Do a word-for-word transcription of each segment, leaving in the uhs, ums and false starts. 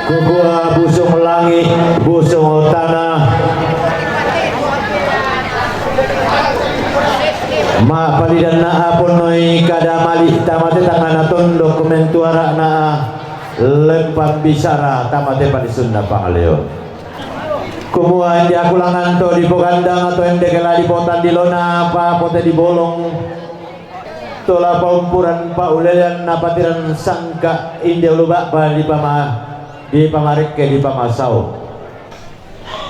Kukua busung langi', busung tana. Ma'palidanna aponnoi kada mali' tama te tangngana tondok mentuara'na lempang bisara tama te palisunna pangaleon. Kumua inde akulangan to dipogandang to endek la dipotandilona apa pote dibolong. Tola paumpuran paulelean napatirang sangka' inde ulu ba'ba dipama-, dipamarekke dipamasao.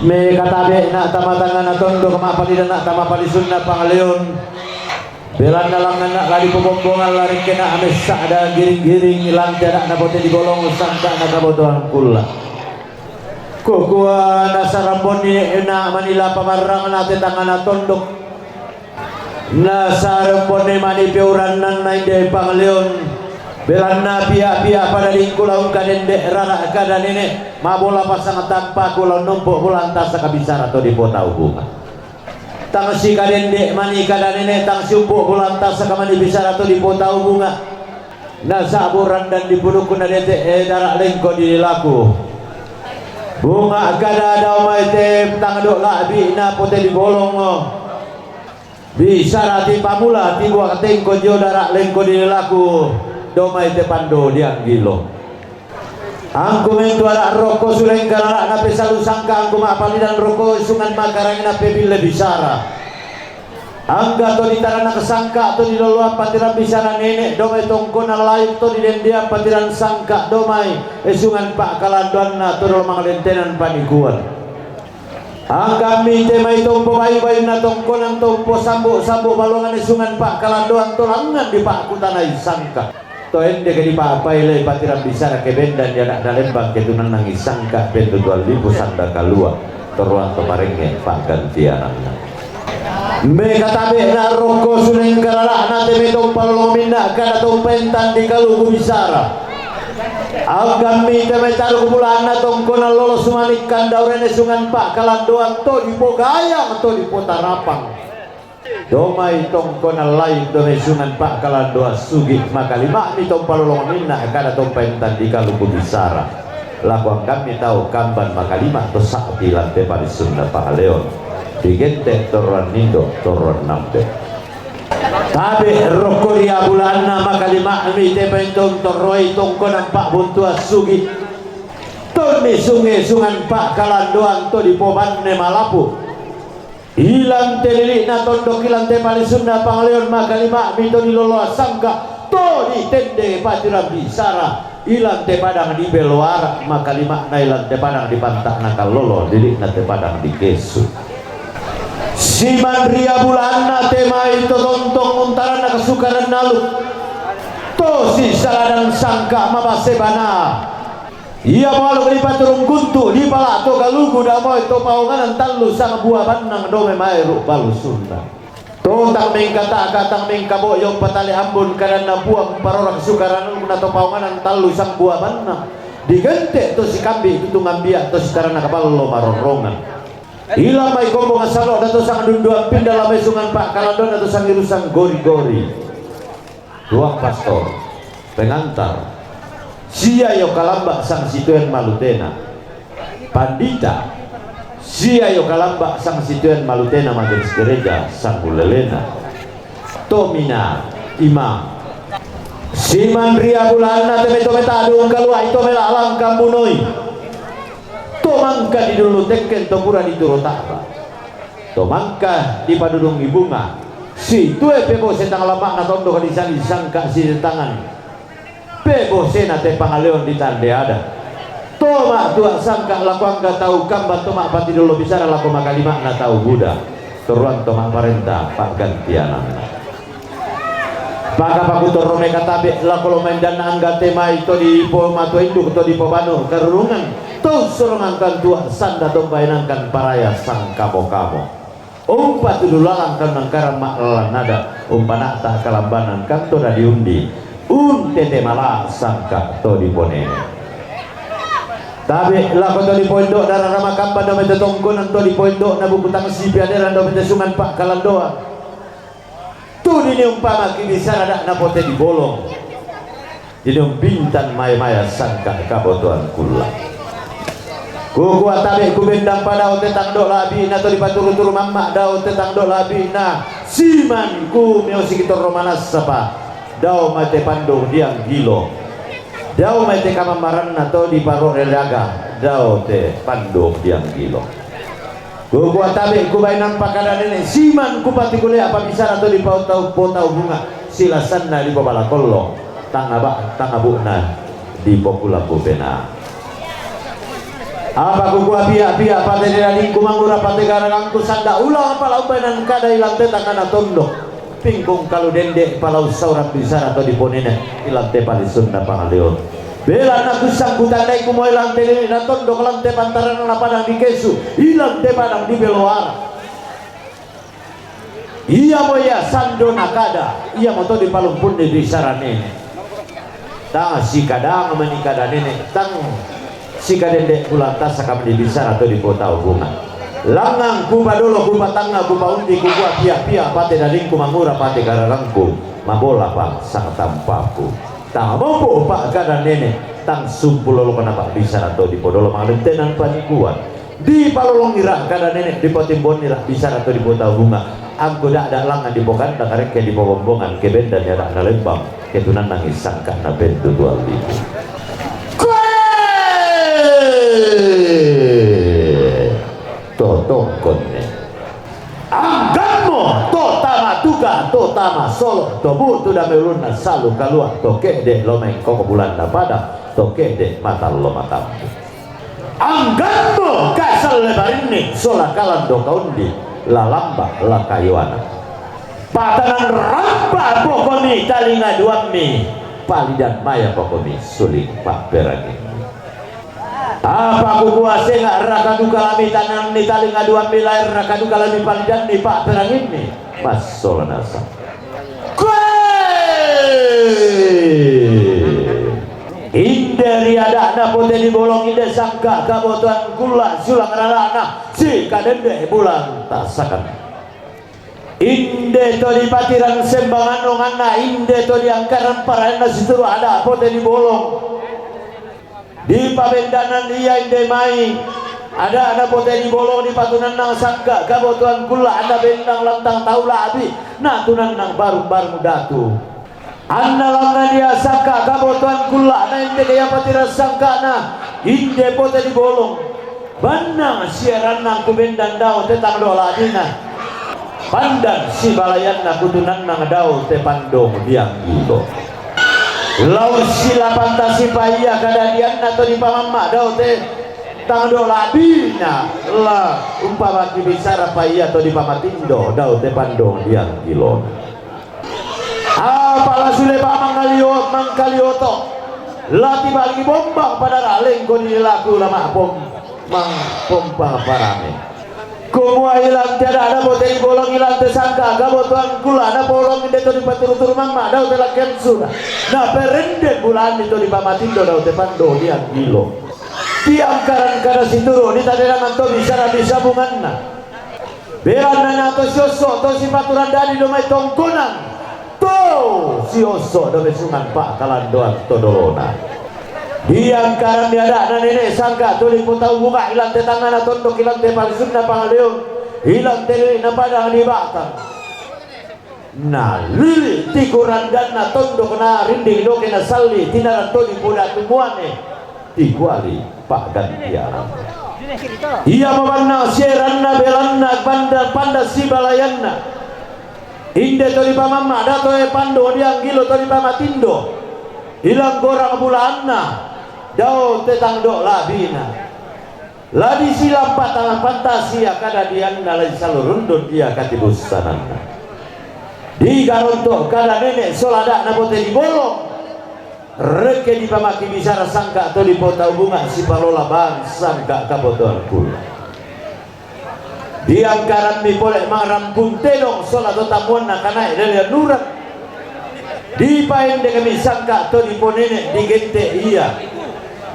Mekatabe'na' tama tangngana tondok ma'palidanna' tama palisunna pangaleon. Belanna langnganna' la dipobombongan la rekkena' amessa'da giring-giring lante ada'na pote dibolong sangka'na kabotoan kulla'. Kukua nasarambonni na manila pamarrangna te tangngana tondok. Nasarembonne mani peurannanna inde pangaleon, belanna pia'-pia' pada lingku laung kadende' rara' kada nene', mabola pasang tampaku laung nompo' bola antasaka bisara to dipotau bunga'. Tang sikadende' mani kada nene', tang siumpo' bola antasaka mani bisara to dipotau bunga'. Nasa'bu randan dipudukku nadete' dara' lengko dililaku. Bunga' kada dao mai te tangdo la'bi'na pote dibolongo. Bisara ti pamula ti buak tengko dio dara' lengko dililaku, dao mai te pando dianggilo. Angku mentuara rokko suleng karara'na pesalu sangka angku ma'palidan rokko sungan makarangna pebille bisara. Angga to ditaranak sangka to diloloan patirang bisara nene' dao mai tongkona lain to didendean patirang sangka dao mai esungan pa'kalandoanna to dolo manglentenan panikuan. Anggammi te mai tompo bayu-bayunna tongkonan tompo sambo-sambo balongan esungan pa'kalandoan to langngan dipa'kutanai sangka. To endeke dipa'pailei patirang bisara ke bendan di ana' dalembang ke tunannangi sangka pentutuan lipu sanda kalua torroan to parengnge pa'gantiananna. Mekatabe'na rokko suleng karara'na te mai tompa lolong minna kada tompa entan di kaluku bisara. Anggammi te mai taru bulanna tongkonan lolo sumanikkan daurene sungan pa'kalandoan to dipogayang to dipotarapang. Dao mai tongkonan lain dao mai sungan pa'kalandoan sugi' makalima'mi tompa lolong minna kada tompa entan di kaluku bisara. Lako anggammi tau kamban makalima' to sa'pi lante palisunna pangaleon. Digente' torroan nindo' torroan nambe. Tabe' rokko ri abulaanna makalima'mi te penton torroi tongkonan pa'buntuan sugi'. Tonni sunge sungan pa'kalandoan to dipobanne malapu'. Ilan te lili'na tondok ilan te palisunna pangaleon makalima'mi to diloloa sangka to ditende patirang bisara ilan te padang dibeloara makalima'na ilan te padang dipanta'na kallolo lili'na te padang dikesu. Simanria bulanna te mai to tontong untaranna kasukaran nalu to sisaladan sangka mabase bana. Ia mualo' dipaturung guntu' dipala' to kaluku dao mai to paonganan tallu sangbua bannang dao mai maeru' balusunna. To tang mengkata'ka tang mengkabo'yo umpatale ambun kadanna Puang parorang sukaranunna to paonganan tallu sangbua bannang. Digente' to sikambi' tutung ambia' to sitaranna kaballo marorrongan. Ila mai kombong assallo' dato sangdunduan pinda la mai sungan pa'kalandona to sangirusan gori-gori. Tuang pastor, pengantar, sia io kalamba sang situen malutena, pandita, sia io kalamba sang situen malutena majelis gereja sang ulelena, tomina, imam. Simanria bulanna te mai to metadung kalua'i to melalang kambunoi. To mangka didullu tekken to pura dituro ta'ba. To mangka dipadudungi bunga. Situe pebose tang lama'na tondok disali sangka sitetangan. Pebosena te pangaleon ditande ada. To ma'tua sangka lako angga tau kamban to ma'patidullo bisara lako makalima'na tau buda. Torroan to ma'parenta pa'gantiananna. Pakapaku torro mekatabe' lako lomaindanna angga te mai to dipomatua induk to dipobanu karurungan to ussorongangkan tua sanda to umbaenangkan paraya sangkamo-kamo. Umpatudu lalangkan nangkarang ma'lalan ada umpana'ta kalambanangkan to dadi undi untete mala sangka to diponene. Tabe' lako to dipoindo'na rara makamban dao mai to tongkonan to dipoindo'na buku tang sipi aderan dao mai to sungan pa'kalandoan. Tu diniumpamaki bisara da'na pote dibolong. Diniumbintan mae-maya sangka kabotoan kulla'. Kukua tabe' kubendang pa dao te tang do' labi'na to dipaturu-turu mamma' dao te tang do' labi'na, siman kumiosi kitorro manassa pa dao mai te pandong dianggilo, dao mai te kamammaranna to diparo'de daga dao te pandong dianggilo. Kukua tabe' kubainang pa kada nene', siman kupatikulea' pabisara to dipotau-potau bunga', silasanna dipobala kollo, tang aba-, tang abu'na dipokulambu penaa. Apa kukua pia'-pia' pate dadingku, mangura pate garagangku, sanda ulang apa la umbainan kada ilan te tangngana tondok. Pingkung kalu dende' pala ussaurang bisara to diponene' ilan te palisunna pangaleon. Belanna kussang kutandai kumua ilan te lili'na tondok, lan te pantaranna padang di Kesu, ilan te padang di Beloara. Iamo ia sandona kada, iamoto dipalumpunni bisara nene'. Tang sikadang mani kada nene', tang sikadende' bulan tasaka mani bisara to dipotau bunga'. Langngang kupadolo, kupatangnga, kupaundi, kukua pia'-pia' pate dadingku, mangura pate gararangku, mabola pa sangtampaku. Tang mompo pa kada nene', tang sumpulolokna pa bisara to dipodolo, mangalentenan panikuan. Dipalolongngira'ka kada nene', dipotimbonnira' bisara to dipotau bunga', angku da'da' langngan dipogandang, rekke dipobombongan, ke bendanni ada'na lembang, ke tunannangi sangka'na pentu tualliku. Koe! To tongkonne. Anggammo, to tama tuka, to tama solo, to bu'tu dame ulunna salu kalua', to ke'de' lomeng koko bulanna pada, to ke'de' matallo matampu. Anggammo kasalle barinni sola kalando kaundi, la lamba' la kayuana. Patanang rampa pokomi talinga duammi, palidan maya pokomi suling pa'peranginni. Apa kukua senga' raka duka lami tananni talinga duammi, laer raka duka lami palidanni pa'peranginni, massola nasang. Koe! Inde ri ada'na pote dibolong, inde sangka' kabotoan kulla' siulang rara'na, sikadende' bulan tasakan. Inde to dipatirang sembang annonganna, inde to diangkarang paraenna situru' ada' pote dibolong. Dipabendanan ia inde mai ada'na pote dibolong, dipatunannang sangka' kabotoan kulla', anna bendang lantang tau la'bi', na tunannang barung-barung datu. Anna langngan ia sangka' kabotoan kulla', na inde ke ia patirang sangka'na, inde pote dibolong. Bannang sia rannang kubendang dao te tang do' la'bi'na. Pandan sibalayanna kutunannang dao te pandong dianggilo. Lao sila pantasi pa ia kadadianna to dipamamma' dao te tang do' la'bi'na, la umpamaki bisara pa ia to dipamatindo dao te pandong dianggilona. Apa la sule pa mangalio-, mangkalioto, la tibaliki bombang padara lengko di laku la ma'pom-, mangpompang parame. Kumua ilan te ada'na pote dibolong, ilan te sangka' kabotoan kulla' napolong, inde to dipaturu-turu mamma' dao te lakkensuna, naperende bulaanni to dipamatindo dao te pandong dianggilo. Tiangkaran kada situru', ditadedangan to bisara disabunganna. Belanna na to siosso' to sipaturang dadi do mai tongkonan, to siosso' do mai sungan pa'kalandoan to dolona. Diangkaranni ada'na nene' sangka' to dipotau bunga', ilan te tangngana tondok, ilan te palisunna pangaleon, ilan te lili'na padang di Batang. Na lili' tikurandanna tondok, na rinding doke na salli', tinarang to dipodatu muane, tikuali pa'gantiananna. Ia mabannang sieranna belanna panda-, panda sibalayanna. Inde to dipamamma' dao te pandong dianggilo to dipamatindo, ilang gorang bulaanna dao te tang do' la'bi'na. La disilampa tangan pantasi ia kadadianna, la disalurundun ia katibussananna. Digaronto' kada nene' sola ada'na pote dibolong, rekke dipamaki bisara sangka' to dipotau bunga' sipalola bang sangka' kabotoan kulla'. Diangkaranmi pole ma'rampun tedong sola to tamuanna kanae dalian urang. Dipaendekmi sangka' to diponene', digente' ia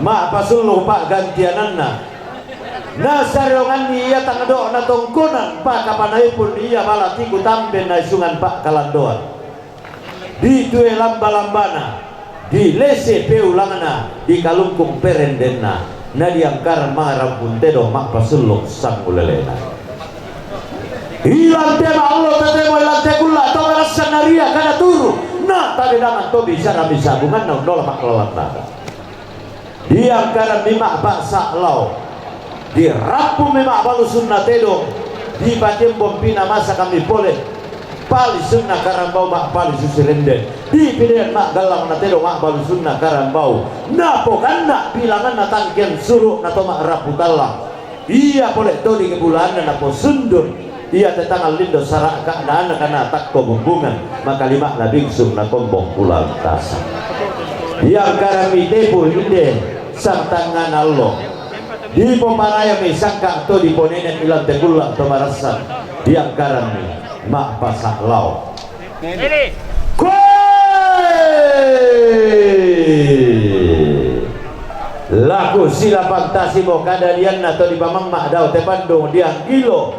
ma'pasullu pa'gantiananna. Nasareonganni ia tang do' natongkonan, pakapanaipun ia malatiku tamben naisungan pa'kalandoan. Ditue lamba-lambana, dilese peulangna, dikalungkung perendenna, Na diangkaran marampun tedong ma'pasulluk sangulelena. Ilante ma'allo tatemo ilante kulla to marassan naria kada turu, na tadedangan to bicara misabunganna unnola ma'lalan nada. Diangkaran mi ma'pasa lao. Dirampung mi ma'balusunna tedong, dipatimbong pina masa kami pole. Palisunna karambau ma'palisu sirende, dipidean ma'gallang na tedong ma'balusunna karambau, napoganna bilanganna tangkian suru na to ma'rapu tallang. Ia pole to di kebulaanna naposundun, ia te tangal lindo sara'ka na anakna takko bumbungan, makalima na bingsu na kombong bulan tasa. Diangkaran mi tepu inde sang tangngana allo. Dipoparaya mi sangka to diponene ilante kulla to marassan, diangkaran mi ma'pasa lao. Koe! Laku sila fantasi mo kadadianna to dipamamma dao te pandung dianggilo.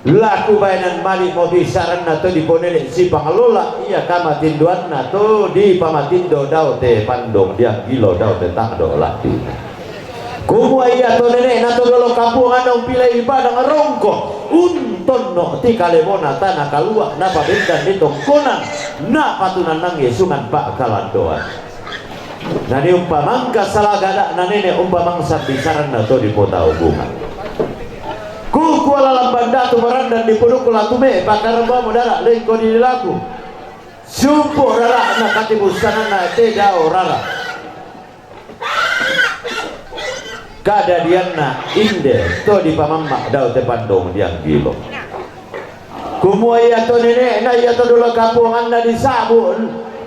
Laku baenan mali mo bisaranna to diponene sipangalola ia kamatindoanna to dipamatindo dao te pandung dianggilo dao te tangdo lattina. Kumua ia to nene'na to dolo kapuanganna umpilei padang rongko, untonno ti kalemona tana kalua, napabendan di tongkonan, napatunannangi sungan pa'kalandoan. Na niumpamangka sala gada'na nene umpamangsa bisaranna to dipotau bunga. Kukua lalang bandatu marandan di pudukku latume, pakkarambamo dara lengko di laku. Siumpu rara'na katibussananna te dao rara. Kadadianna inde to dipamamma dao te pandong dianggilo. Kumua ia to nene'na ia to dolo kapuanganna disa'bu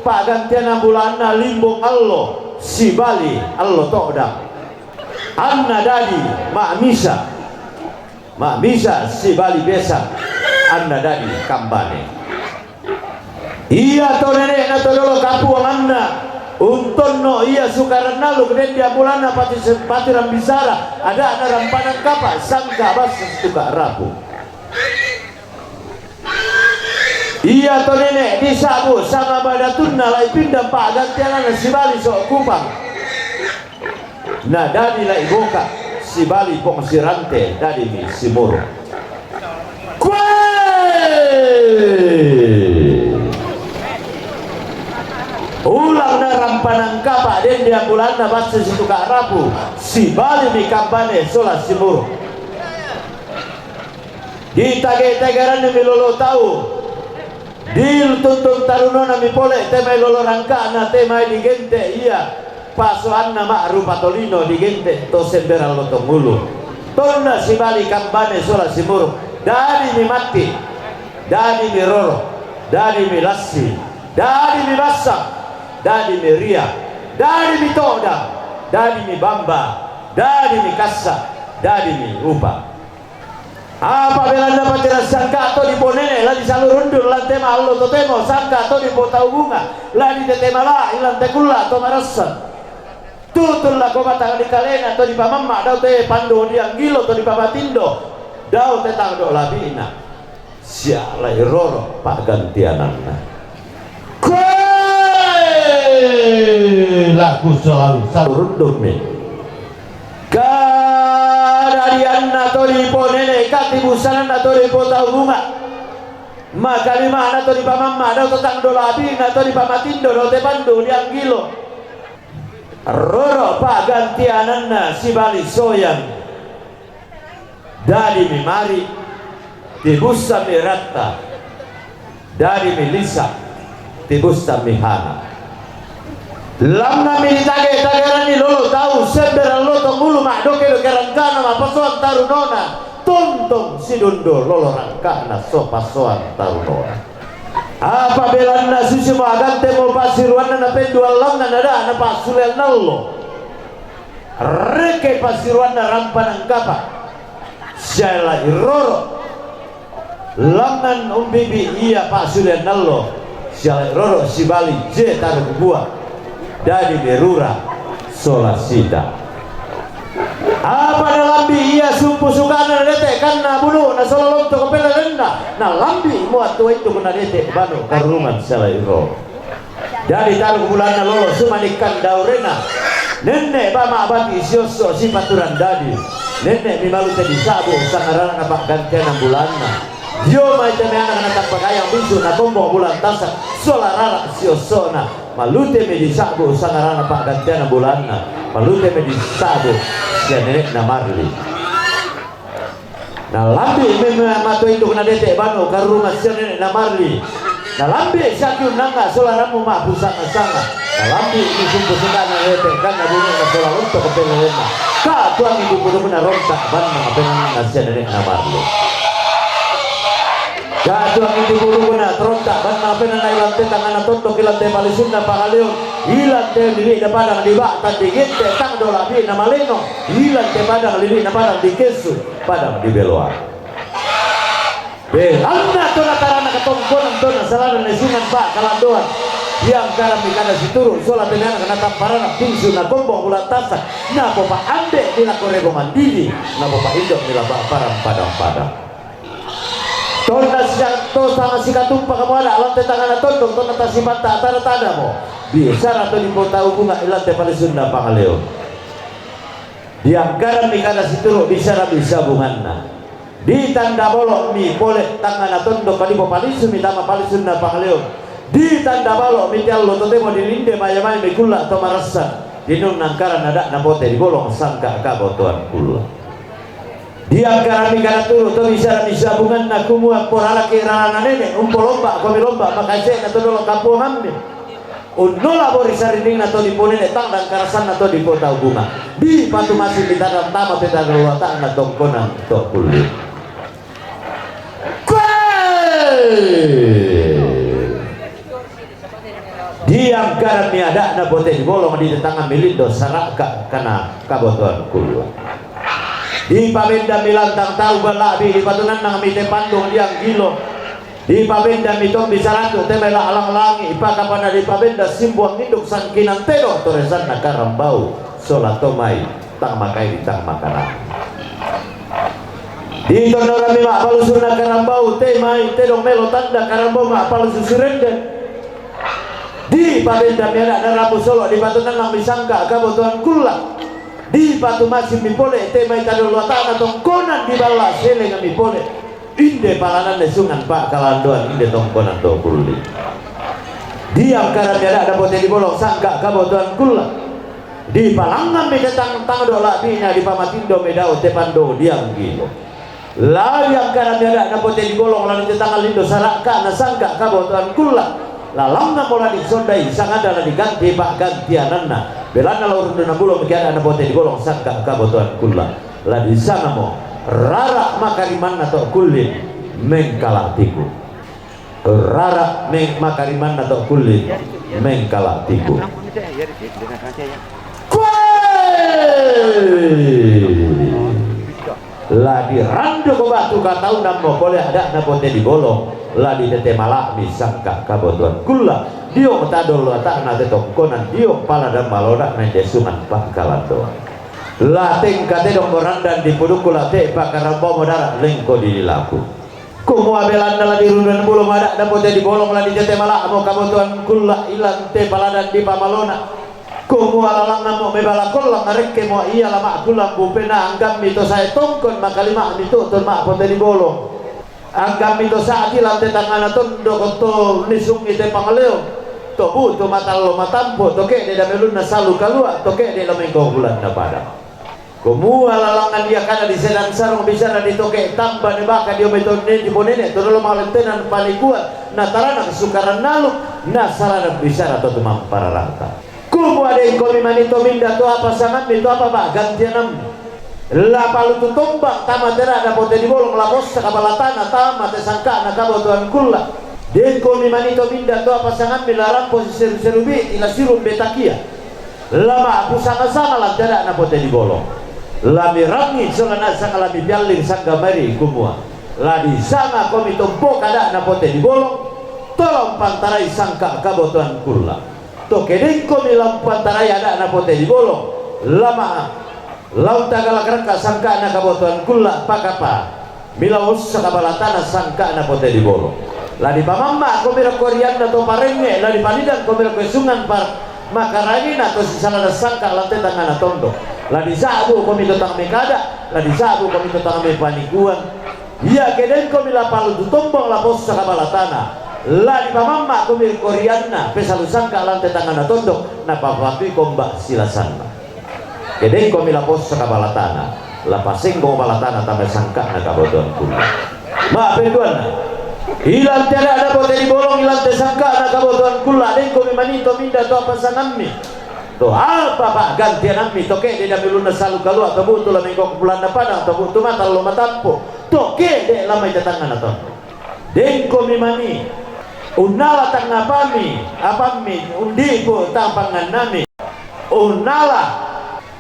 pa'gantianna bulanna limbong allo sibali allo to'dang. Anna dadi ma'misa, ma'misa sibali besa anna dadi kambane. Ia to nene'na to dolo kapuanganna untonno ia sukaran naluk den diambulanna pati, pati rambisara ada'na rampanan kapa sangka bassa situka rapu. Ia to nene disa'bu sama badatunna lai pindang pa'gantianna sibali so' kupang. Na dadi lai boka sibali pong sirante dadi mi simuru. Kue! Ulang na rampanan kapa den diambulanna bassa situka rapu sibali mi kambane sola simuru. Ditage-tageranni mi lolo tau. Dituntun tarunona mi pole te mai lolo rangka'na te mai digente ia pasoanna ma'rupa tolino digente to semberan lotong ulu. Tonna sibali kambane sola simuru. Dadi mi matti, dadi mi roro, dadi mi lassi, dadi mi bassang, dadi mi ria, dadi mi to'dang, dadi mi bamba, dadi mi kassa, dadi mi upa. Apa belanna patirang sangka to diponene la disalurundun lante maallo totemo sangka to dipotau bunga la ditetema la ilante kulla to marassan. Tutun lako batang dikalena to dipamamma dao te pandu dianggilo to dipamatindo dao te tangdo labi'na. Sia lai roro pa'gantiananna. Koe laku selalu salurundunmi. Kadadianna to diponene, katibussananna to dipotau bunga. Makalimana to dipamamma dao to tangdo labi'na to dipamatindo dao te pandu dianggilo. Roro pa'gantiananna sibali soyang. Dadi mi mari, tibussan mi ratta. Dadi mi lisa, tibussan mi hana. Lamna mi ditage-tageranni lolo tau, semberan lotong ulu ma'doke-doke rangkana mapasoan tarunona, tontong sidundo lolo rangkana so pasoan tarunona. Apa belanna susi mo agante mo pasiruanna napenduan lamna nada napassulean nallo. Reke pasiruanna rampanan kapa. Siala iroro. Langan umbibi ia pa'sulean nallo. Siala iroro sibali je taru kubua. Dadi berura sola sita. Apa nalambi ia sumpu sukana nadete kanna bunu na sola lonto kapela lenna. Nalambi mua tua itu kuna dete bano karungan siala iroro. Dadi taru kubulanna lolo sumanikkan daurena. Nenne' bama' bati' siosso' sipaturan dadi. Nenne' mi malute disa'bu' sangarana pa'gantianna bulanna. Dio mai te mai ana' kana tappakayang bisu na kombong bulan tasa' sola rara' siosso'na. Malute mi disa'bu' sangarana pa'gantianna bulanna. Malute mi disa'bu' sia nene'na Marli. Nalambi' memma matoinduk nadete' banu karurungan sia nene'na Marli. Nalambi' siaki unnanga sola rammu ma'pusanga-sanga. Nalambi' mi sumpu sukana nadete' kanna bunu'na sola lonto' kapellelenna. Ka'tuangi dipudukna ronta' bannang penanganna sia nene'na Marli. Ka'tuangi dipudukna ronta' bannang penanganna ilante tangngana tondok ilante palisunna pangaleon. Ilante lili'na padang diba'tan digette' tang dola bi'na malenno. Ilante padang lili'na padang dikessu. Padang di Beloang. Belanna tona tarana katongkonan tona salana nesungan pa'kalandoan. Diangkarammi kada situru' sola teneana kana tamparana bingsu na kombong bulan tasa. Napopa'ambe' milako rebo mandidi. Napopa'indo'mi la pa'parang padang-padang. Tonna sika-, to sanga sikatumpa kamuada lante tangana tondok tonna tasipatta atara tadamo. Bisara to dipotau bunga ilante palisunna pangaleon. Diangkarammi kada situru' bisara bisabunganna. Ditanda bolo'mi pole tangngana tondok, dipopalisumi tama palisunna pangaleon. Ditanda balo'mi tiallo totemo dilinde maya-maya mikulla to marassan. Dinunna angkaranna ada'na pote dibolong sangka kabotoan kulla. Diangkarammi kada turu' to bisara bisabunganna kumua poralaki rarana nene' umpolomba komi lomba makase'na to dolo kapuangammi. Unnola bori sarindingna to diponene tang dangkarasanna to dipotau bunga. Dipatu masing ditadang tama petadang luata'na tongkonan to kulli. Kue! Diangkarammi ada'na pote dibolong ditetangammi lindo sara'ka kana kabotoan kulla. Dipabendammi lantang tau balabi dipatunannangmi te pandung dianggilo. Dipabendammi tombi saratu' te mai la'lang langi', pakapana dipabenda simbuang induk sangkinan tedong toresanna karambau sola to mai tang makaidi tang makarangi. Ditonnorammi ma'palusunna karambau te mai tedong melo tanda karambau ma'palusu sirende. Dipabendammi ada'na rapu solo dipatunannangmi sangka kabotoan kulla. Dipatu masimmi pole te mai tadong luata'na tongkonan diballa selengammi pole. Inde paladanna sungan pa'kalandoan inde tongkonan to kulli. Diangkarammi ada'na pote dibolong sangka kabotoan kulla. Dipalangngammi te tang tangdo la'bi'na dipamatindo medao te pando dianggilo. La diangkarammi ada'na pote dibolong la ditetangnga lindo sara'kana sangka kabotoan kulla. Lalangngamo la disondai sangada la diganti pa'gantiananna. Belanna la urundu na bulo miki ada'na pote dibolong sangka kabotoan kulla. La disangamo rara' makarimanna to kullin mengkala tiku. Rara' me-, makarimanna to kullin mengkala tiku. Kue! La diranduk batu kataunammo pole ada'na pote dibolong, la ditete mala'mi sangka kabotoan kulla, dio' tadong luata'na te tongkonan, dio' paladan maloda'na inde sungan pa'kalandoan. La tengka tedongmo randan dipudukku la te'pa karambaumo dara' lengko dililaku. Kumua belanna la dirunduan bulo mada'na pote dibolong la ditete mala'mo kabotoan kulla ilante paladan dipamalona. Kumua lalangngamo mebala kollang rekkemo ia la ma'kulambu pena anggammi to sae tongkon makalima'mi tu'tun ma'pote dibolong. Anggammi to sa'ti lante tangngana tondoko to nisungi te pangaleon. To butu matallo matampo to ke'de' damelunna salu kalua' to ke'de' la mengko bulanna pada. Kumua lalangngan ia kana disedan sarong bisara ditoke' tamba nebaka dio mai tonne diponene' to dolo malentenan panikuan na tarana sukaran nalu na sarana bisara to tumampararata. Kumua dengkomi mani to minda to apa sangammi to apa pa'gantianammi. La palutu tombang tama te ada'na pote dibolong la possa kabalatana tama te sangka'na kabotoan kulla. Dengkomi mani to minda to apa sangammi la rampo siseru-seru bi'ti la sirumbe takia. La ma'pusanga-sanga lante ada'na pote dibolong. La mirangi sola nasanga la mipialling sangga mari kumua. La disangakomi tompoka ada'na pote dibolong. Tola umpantarai sangka kabotoan kulla. To kedengkomi la umpantarai ada'na pote dibolong. La ma-, la untagala karakka sangka'na kabotoan kulla pakapa. Mila ussa kabalatana sangka'na pote dibolong. La dipamamma' komi rokko rianna to parengnge', la dipanidang komi rokko sungan par-, Makarangina to sisala na sangka' lan te tangngana tondok. La disa'bu komi to tang mekada, la disa'bu komi to tang mepanikuan. Ia ke den komi la palu tu tombong la possa kabalatana, la dipamamma' komi ri korianna pesalu sangka' lan te tangngana tondok, na papatui komba silasanna. Ke den komi la possa kabalatana, la pasenggo balatana tama sangka'na kabotoan kulla. Ma'penduanna, ilan te ada' napote dibolong, ilan te sangka'na kabotoan kulla, den komi mani to minda to apa sangammi, to apa pa'gantianammi, to ke'de' dami ulunna salu kalua', to bu'tu la mengko bulanna padang, to bu'tu mata lo matampu', to ke'de' la mai te tangngana to. Den komi mani unnala tangngapami, apammi undipu tang pangannami, unnala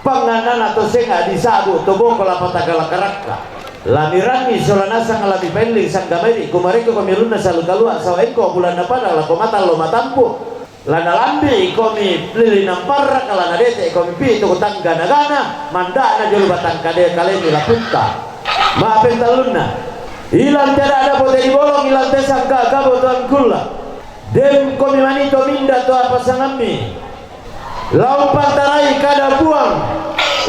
pangannana to senga' disa'bu to boko la patagala karakka. La mirangi sola nasang la mipaelli sanggamai di kumarekko komi ulunna salu kalua' sao engko bulanna padang lako mata lo matampu'. La nalambi'i komi lilinang parraka, la nadete' komi pitu tangga nagana, manda'na jolo batang kade kalemi laputta. Ma'pentallunna, ilan te ada' napote dibolong, ilan te sangka' kabotoan kulla, den komi mani to minda to apa sangammi, la umpantarai kada Puang,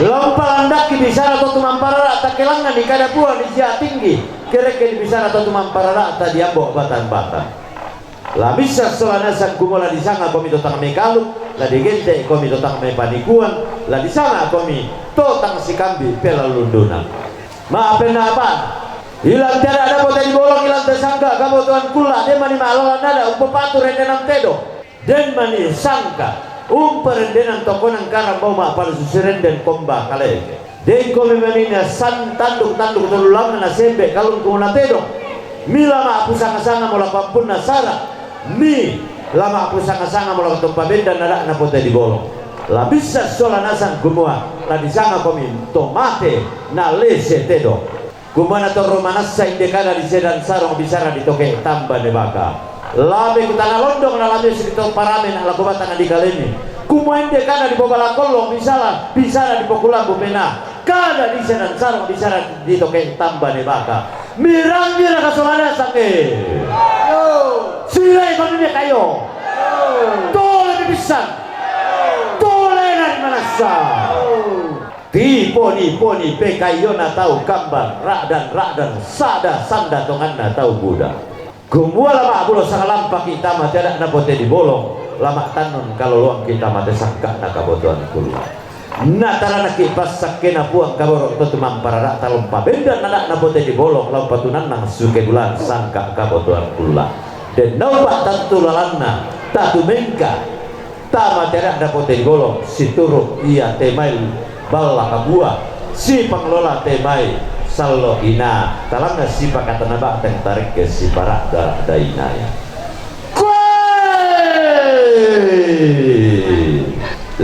la umpalandakki bisara to tumamparara, takkelangnganni kada Puang di sia tinggi, kerekkeni bisara to tumampararata di ambo' batang-batang. La missa sola nasang kumua la disanga komi to tang mekalu, la digente' komi to tang mepanikuan, la disanga komi to tang sikambi pelallundunan. Ma'penna apa? Ilan te ada' napote dibolong, ilan te sangka' kabotoan kulla, den mani ma'lalan ada' umpapatu rendenan tedong, den mani sangka' umparendenan tokonan karambau ma'palusu sirenden komba kaleke. Den komi mani na san tanduk-tanduk tolulangna na sembe kalungkung na tedong. Mi la ma'pusanga-sanga mola pampunna sara'. Mi la ma'pusanga-sanga mola to pabendan ada' napote dibolong. La missa sola nasang kumua la disanga komi to mate na lese tedong. Kumua natorro manassa inde kada di sedan sarong bisara di toke' tamba ne baka. Lame ku tana londong na lame sirito parame na lako batanga di kalemi. Kumua inde kada di pobala kollong bisara, bisara di pokulambu pena. Kada di sedan sarong bisara di toke' tamba ne baka. Mirangi raka sola nasang e. Silai komi mekayo. Tole mipissan. Tole nari manassa. Tiponi-poni pekaiyona tau kamban, ra'dan-ra'dan, sada sanda tonganna tau buda. Kumua la ma'bulo sangalampaki tama te ada' napote dibolong, la ma'tannon kaloloangki tama te sangka'na kabotoan kulla. Na taranakki passakkena Puang kaboro' to tumamparara'ta la umpabendan ada' napote dibolong, la umpatunannang suke bulan sangka' kabotoan kulla. Den naupa' tattu lalanna, tatu mengka, tama te ada' napote dibolong, situru' ia te mai balla kabua, sipanglola te mai sallo ina, talanna sipakatana ba'teng tarekke sipara'da-ra'da inaya. Koe!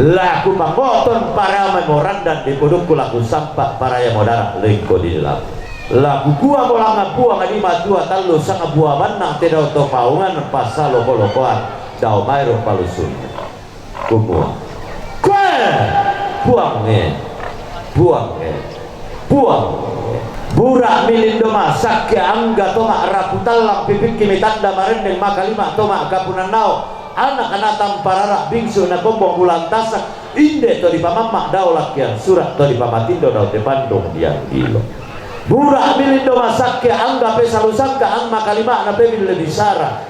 La kupangoton paramaimo randan di pudukku, la kusampa' paraimo dara' lengko di laku. La kukuamo langnga Puang di matua tallu sanga bua mannang te dao to paungan passaloko-lokoan dao maero palusunna. Kumua, koe! Puangnge, Puangnge, Puangnge. Bura'mi lindo masakke angga to ma'rapu tallang, pipikkimi tanda marenneng, makalima to ma'kapunannao, ana' na tamparara, bingsu na kombong bulan tasak, inde to dipamamma' dao lakkian sura', to dipamatindo dao te pandung dianggilo. Bura'mi lindo masakke angga pesalu sangka, ang makalima'na pebille bisara.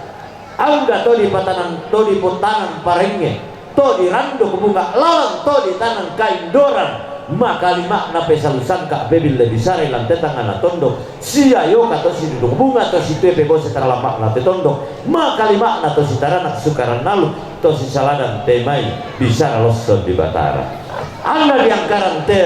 Angga to dipatanan, to dipotanan parengnge, to diranduk bunga lalan, to ditanan kaindoran, makalima'na pesalu sangka, pebille bisara lan te tangngana tondok, sia yoka to siduduk bunga, to situe pebose tara lamma'na te tondok, makalima'na to sitaranak sukaran nalu, to sisaladan te mai bisara losson di Batara. Anna diangkaran te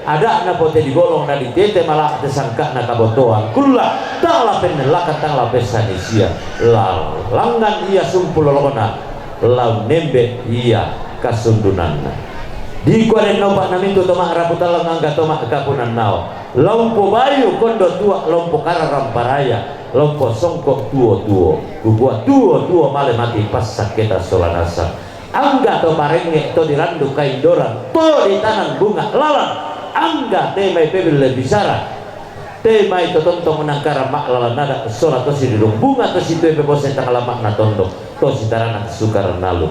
ada'na pote dibolong na ditete mala te sangka'na kabotoan kulla, tang la pennellakan, tang la pessanisia, la langngan ia sumpu lolona, la unnembe ia kasundunanna. Dikua den naupa' na mintu' to ma'rapu tallang angga to ma'kapunannao, la umpobayu kondo tua, la umpokararang paraya, la umposongko' tuo-tuo, kukua tuo-tuo male mati passakketa sola nasang. Angga to parengnge, to diranduk kaindoran, to ditanan bunga lalan, angga te mai pebille bisara, te mai to tontong nangkara ma'lalan ada', sola to siduduk bunga, to situe pebose tang lamma'na tondok, to sitaranak sukaran nalu.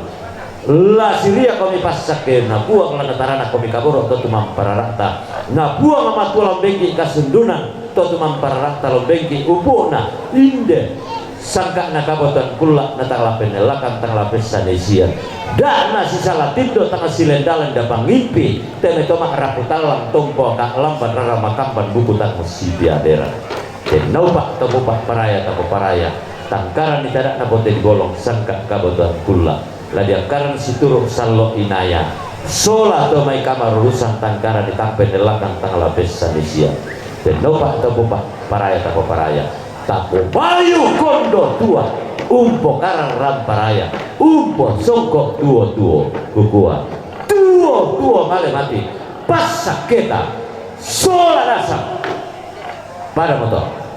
La siriak komi passakke, nabuang la natarana komi kaboro' to tumamparara'ta. Nabuang matua lombengki kasundunan to tumamparara'ta lombengki upu'na, inde sangka'na kabotoan kulla' na tang la pennellakan tang la pessane sian. Da' nasisala tindo tang silenda-lenda pangimpi, te mai to ma'rapu tallang tompo ka'lamban rara makamban buku tang sipiaderan. Tennaupa' to popa' paraya tapoparaya, tangkaranni tada'na pote di bolong sangka' kabotoan kulla'. La diangkaran situru' sallo inaya, sola to mai kamarurusan tangkaranni tang pennellakan tang la pessane sian. Tennaupa' to popa' paraya tapoparaya, tapobayu kondo tua, umpokaran ramparaya, umposongko tuo-tuo, kukua, tuo-tuo male mati, passakketa, sola nasang. Pada moto.